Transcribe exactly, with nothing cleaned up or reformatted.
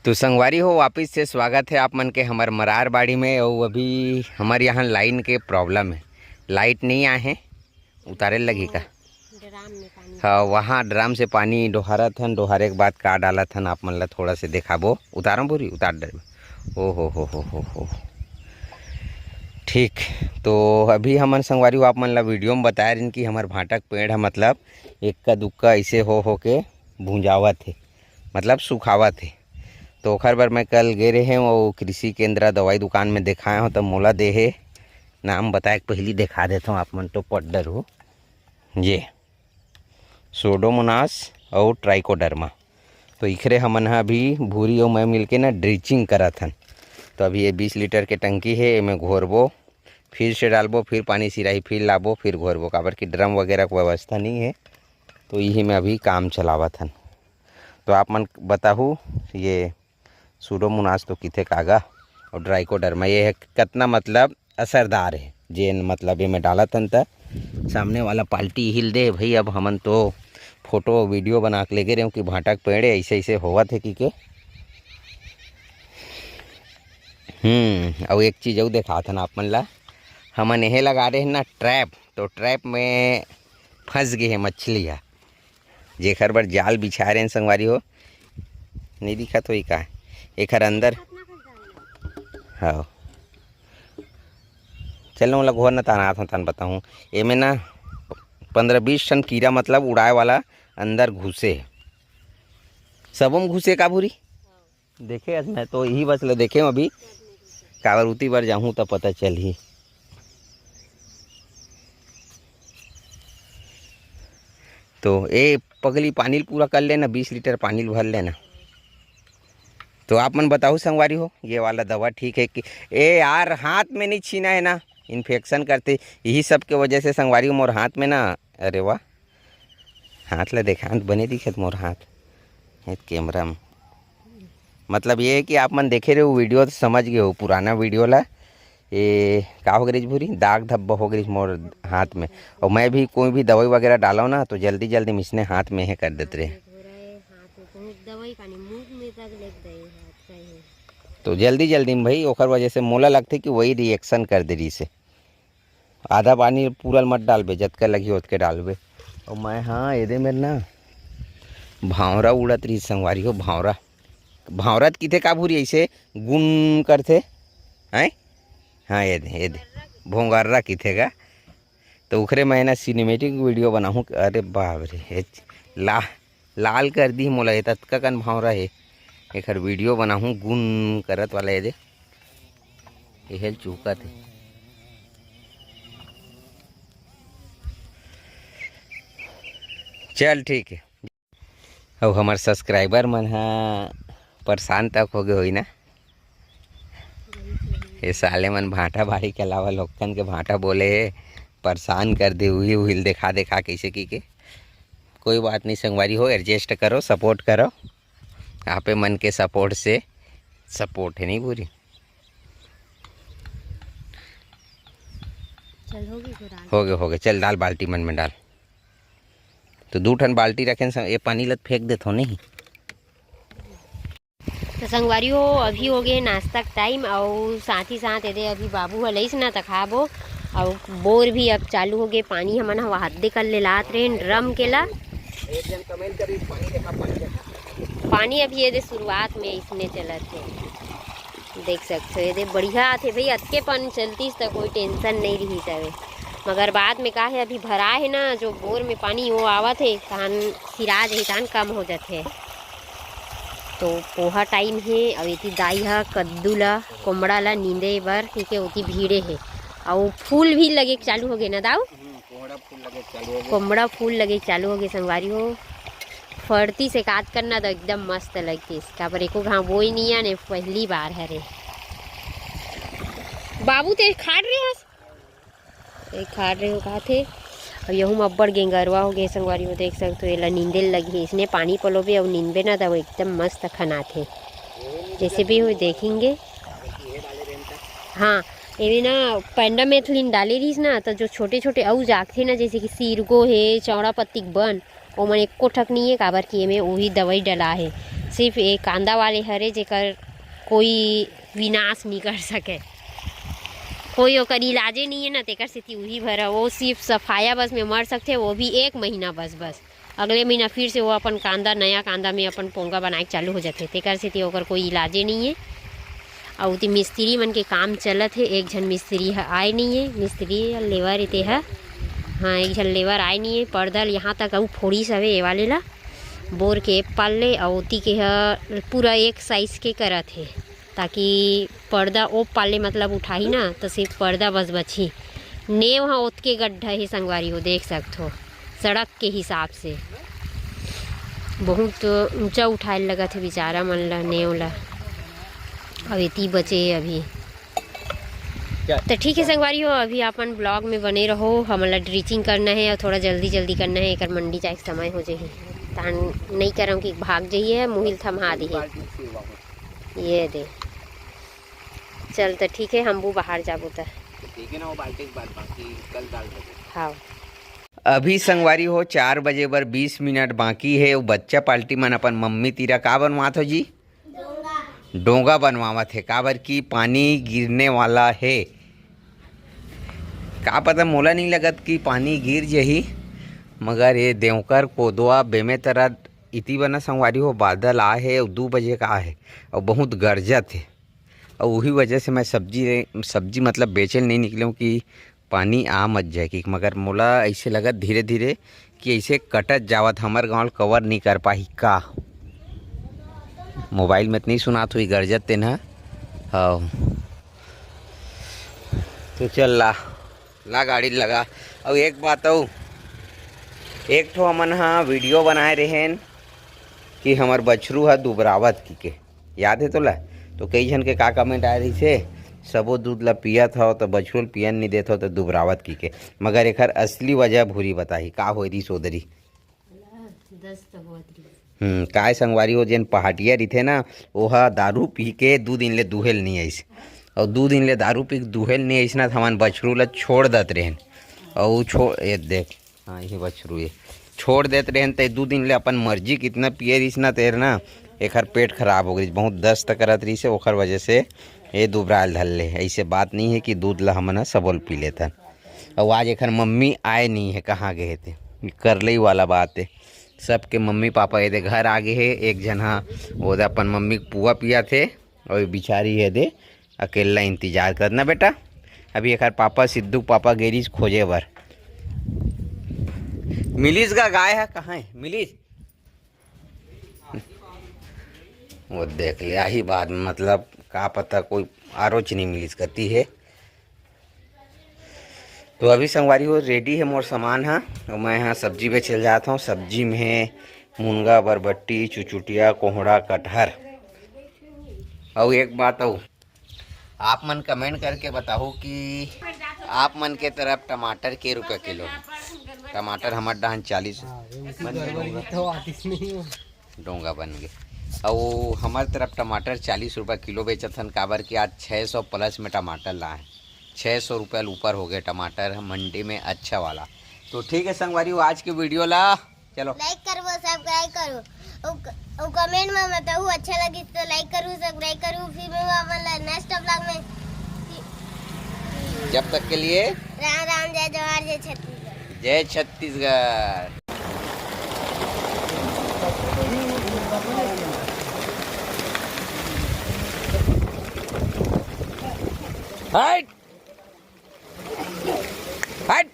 तो संगवारी हो, वापिस से स्वागत है आप मन के हमर मरार बाड़ी में। अउ अभी हमर यहाँ लाइन के प्रॉब्लम है, लाइट नहीं आए है, उतारे लगही का? ड्राम में पानी। हाँ, वहाँ ड्राम से पानी डोहारत हन, डोहारे के बाद का डालत हन, आप मन ला थोड़ा से देखाबो। उतारो भूरी, उतार डर। ओ हो हो हो हो हो। ठीक, तो अभी हमन संगवारी हो आप मन ला वीडियो में बताए रहिन कि हमर भांटा के पेड़ है, मतलब इक्का दुक्का ऐसे हो हो के भुंजावत है, मतलब सुखावत है। तो ओखर बर मैं कल गे रहे हूँ, वो कृषि केंद्र दवाई दुकान में देखाए हूँ, तो मोला दे हे, नाम बताए के पहली देखा देता हूँ, आप मन तो पट डरहू। ये सोडोमोनास और ट्राइकोडर्मा। तो इखरे हमन ह अभी भूरी अउ मैं मिलके ना ड्रिचिंग करत हन। तो अभी ये बीस लीटर के टंकी है, एमे घोरबो, फिर से डालबो, फिर पानी सिराही, फिर लाबो, फिर घोरबो, काबर कि ड्रम वगैरह के व्यवस्था नहीं है। तो यही में अभी काम चलावत हन। तो आप मन बताहू, ये सूडोमोनास तो किथे कागा और ट्राइकोडर्मा, ये है कितना मतलब असरदार है, जेन मतलब ये में डालत हन त सामने वाला पार्टी हिल दे भाई। अब हमन तो फोटो वीडियो बना के लेगे रहे कि भांटा के पेड़ ऐसे ऐसे होवत है कि के। हम्म, अउ एक चीज अउ देखात हन आप मन ला, हमन यहे लगा रहे हैं ना ट्रैप, तो ट्रैप में फंस गए हैं मछली है, जेखर बर जाल बिछा रहे हैं संगवारी हो, नहीं दिखत होई का एखर अंदर? हाँ, चल ना, ओला घोर न तान आत हूँ, तान बताहूँ। एमे ना पंद्रह बीस ठन कीरा मतलब उड़ाए वाला अंदर घुसे हे। सबो में घुसे का भूरी? देखे हस, मैं तो यही बस ले देखे हूँ अभी, काबर उती बर जाहूँ त पता चलही। तो ए पगली, पानी ल पूरा कर लेना, बीस लीटर पानी ल भर लेना। तो आप मन बताओ संगवारी हो, ये वाला दवा ठीक है कि? ए यार, हाथ में नहीं छीना है ना, इन्फेक्शन करते, यही सब के वजह से संगवारी हो मोर हाथ में ना। अरे वाह, हाथ ला देखा, बने दिखत मोर हाथ है कैमरा में। मतलब ये है कि आप मन देखे रहे हो वीडियो तो समझ गए हो पुराना वीडियो ला। ये का हो गए भूरी, दाग धब्बा हो गए मोर हाथ में। और मैं भी कोई भी दवाई वगैरह डालो ना तो जल्दी जल्दी मिसने हाथ में है कर देते रहे। हाथ में तो दवाई पानी मुंह में तक लेके दे हाथ का ही। तो जल्दी जल्दी में भाई ओकर वजह से मोला लगथे कि वही रिएक्शन कर दे रही से। आधा पानी पूरा ल मत डालबे, जतका लगही ओतके डालबे। अउ मैं, हाँ, एदे मेर ना भांवरा उड़त रही संगवारी हो, भांवरा। भांवरा त किथे का भूरी ऐसे गुन करथे, हैं? हाँ, एदे, एदे भोंगर्रा किथे का। तो ओखरे मैं ना सिनेमेटिक वीडियो बनाहूँ। अरे बाप रे, हे ला लाल कर दी मोला, ये ततका कन भांवरा हे। एखर वीडियो बनाहूँ गुन करत वाला, ये दे, ये हेल चुका थे। चल ठीक है। अब हमार सब्सक्राइबर मन हा परेशान तक हो गए होई ना। ये साले मन भांटा बाड़ी के अलावा लोकन के भांटा बोले हे, परेशान कर दे, उही उहिल देखा देखा कैसे की के। कोई बात नहीं संगवारी हो, एडजस्ट करो, सपोर्ट करो। आपे मन के सपोर्ट से सपोर्ट है नहीं पूरी। चल, हो गई, हो डाल। हो गए, हो गए। चल, डाल बाल्टी मन में डाल। तो दू ठन बाल्टी रखेन स-, ये पानी लत फेंक देथो नहीं। तो संगवारी हो, अभी हो गए नाश्ता के टाइम, और साथ ही साथ यदि अभी बाबू ह लइस ना त खाबो। और बोर भी अब चालू हो गए, पानी हमन ह हाथ दे कर ले लात रहे ड्रम के ला। एक जन कमेंट करी, पानी देखा, पानी देखा। पानी अभी ये दे शुरुआत में इसने चलत है, देख सकते हो। ये दे बढ़िया आथे भाई, अतके पानी चलतीस त कोई टेंशन नहीं रही जावे, मगर बाद में का है, अभी भरा है ना, जो बोर में पानी वो आवत है, तहन सिरा जही, तहन कम हो जाथे। तो पोहा टाइम हे, अउ एती दाई ह कद्दू ला, कोमड़ा ला नींदे बर, ठीक है, ओती भीड़े हे। अउ फूल भी लगे के चालू हो गए ना दाऊ? हम्म, कोहड़ा फूल लगे के चालू हो गए। कोमड़ा फूल लगे के चालू हो गए संगवारी हो। फरती से काट करना तो एकदम मस्त लगतीस। काबर एको घाव बोई नहीं आने, पहली बार हरे। बाबू ते खाट रहे हस? एक खाट रहे हो कहा थे। अब यहू में अब्बड़ गेंगरवा हो गए संगवारी हो, देख सकते हो, एला नींदे लगी है। इसने पानी पलोबे और नींदबे ना, तब एकदम मस्त खनाथे। जैसे भी हो देखेंगे। हाँ, ये भी ना पेंडामेथिलिन डाले रहीस ना, तो जो छोटे छोटे अऊ जागथे ना, जैसे कि सीरगो हे, चौड़ा पत्ती के बन, ओमन एको ठक नहीं है, काबर कि एमे उही दवाई डला है। सिर्फ एक कांदा वाले हरे, जेकर कोई विनाश नहीं कर सके, कोई ओकर इलाजे नहीं है ना, तेकर सेती उही भर ह। वो सिर्फ सफाया बस में मर सकथे, वो भी एक महीना बस, बस। अगले महीना फिर से वो अपन कांदा, नया कांदा में अपन पोंगा बनाए के चालू हो जाथे, तेकर सेती ओकर कोई इलाजे नहीं है। अउ ओती मिस्त्री मन के काम चलत हे, एक झन मिस्त्री ह आए नहीं है, मिस्त्री या लेबर ए ते ह, हाँ, एक झन लेबर आए नहीं है। पर्दा ल यहाँ तक अउ फोड़िस हवे, ए वाले ला बोर के ए पाल ले, अउ ओती के ह पूरा एक साइज के करत हे, ताकि पर्दा ओ पाल ले मतलब उठाही ना, तो सिर्फ पर्दा बस बचही। नेव ह ओतके गड्ढा हे संगवारी हो, देख सकथो, सड़क के हिसाब से बहुत ऊंचा उठाए लगत हे बेचारा मन ला, नेव ला। अब एती बचे हे अभी। क्या? तो ठीक है संगवारी हो, अभी अपन ब्लॉग में बने रहो। हमन ला ड्रिचिंग करना है और थोड़ा जल्दी जल्दी करना है, एकर मंडी जाए के समय हो जाही। तान नहीं करम कि भाग जाइए, मुहिल थमा दिए। बाल्टी सेवा हो। ये दे। चल तो ठीक है, हम वो बाहर जाबो त। ठीक है ना, वो बाल्टी के बाद बाकी कल डाल देबो। हाँ। अभी संगवारी हो, चार बजे बर बीस मिनट बाकी है। वो बच्चा पार्टी मन अपन मम्मी तीरा का बनवात हो जी? डोंगा बनवावत हे, काबर कि पानी गिरने वाला हे। का पता, मोला नहीं लगत कि पानी गिर जही, मगर ये देवकर, कोदवा, बेमेतरा इति बना संगवारी हो, बादल आ हे अउ दू बजे का हे अउ बहुत गरजत हे। अउ उही वजह से मैं सब्जी, सब्जी मतलब बेचे ल नहीं निकले हूँ कि पानी आ मत जाए कि, मगर मोला ऐसे लगत धीरे धीरे कि ऐसे कटत जावत, हमर गाँव ल कवर नहीं कर पाही का। मोबाइल में तो नहीं सुनात हुई गरजत तेन ह। हाँ, तो चल ला, ला गाड़ी लगा। अउ एक बात अउ, एक ठो हमन ह वीडियो बनाए रहेन कि हमर बछरू ह दुबरावत की के, याद है तोला? तो कई झन के का कमेंट आए रहिस हे, "सबो दूध ला पियत हव, तो बछरू ल पियन नहीं देत हव, तो दुबरावत की के।" मगर एखर असली वजह भूरी बताही, का होय रहिस ओदरी। दस्त होत रहिस। हम्म, काय संगवारी हो, जेन पहाटिया रहिथे ना, ओहा दारू पी के दू दिन ले दुहेल नहीं आइस, और दू दिन ले दारू पी के दुहेल नहीं आइस ना, तो हमन बछरू ला छोड़ दत रहेन। और उ छोड़, ये देख, हाँ, ये बछरू ये छोड़ देत रहेन, ते दू दिन ले अपन मर्जी कितना पिए रहिस ना तेर ना, एखर पेट खराब हो गइस, बहुत दस्त करत रहिस हे, ओखर वजह से ये दुबराल धर ले। ऐसे बात नहीं है कि दूध ला हमन ह सबो ल पी लेथन। अउ आज एखर मम्मी आए नहीं है, कहाँ गए हे ते, करलई वाला बात है। सबके मम्मी पापा ये दे घर आ गए हे, एक झन हा वो दे अपन मम्मी के पुआ पियाथे, और ये बिचारी ये दे अकेला इंतजार करत ना बेटा। अभी एखर पापा, सिद्धू के पापा गे रहिस खोजे बर। मिलिस गा गाय ह, कहाँ है? मिलिस? वो देख ले, आही बाद में, मतलब, का पता कोई आरोच नहीं मिलिस कती है। तो अभी संगवारी हो, रेडी है मोर सामान ह, और मैं यहाँ सब्जी बेचे ल जात हूँ। सब्जी में है मुनगा, बरबट्टी, चुचुटिया, कोहड़ा, कटहर। और एक बात और, आप मन कमेंट करके बताओ कि आप मन के तरफ टमाटर के रुपया किलो हे? टमाटर हमर डहान चालीस। हाँ, ये उसी गड़बड़ी में तो आतिस नहीं हो। डोंगा बन गे। अउ हमर तरफ टमाटर चालीस रुपया किलो बेचत हन, काबर कि आज छः सौ प्लस में टमाटर लाए हैं। छः सौ रुपया ले ऊपर हो गए टमाटर ह मंडी में अच्छा वाला। तो ठीक है संगवारी हो, आज के वीडियो ला चलो। लाइक करबो, सब्सक्राइब करो, अउ क-, अउ कमेंट में बताहू अच्छा लगिस तो लाइक करू, सब्सक्राइब करू। फिर मैं आप मन ला नेक्स्ट व्लॉग में। जब तक के लिए राम राम, जय जोहार, जय छत्तीसगढ़। जय छत्तीसगढ़। हट। हट।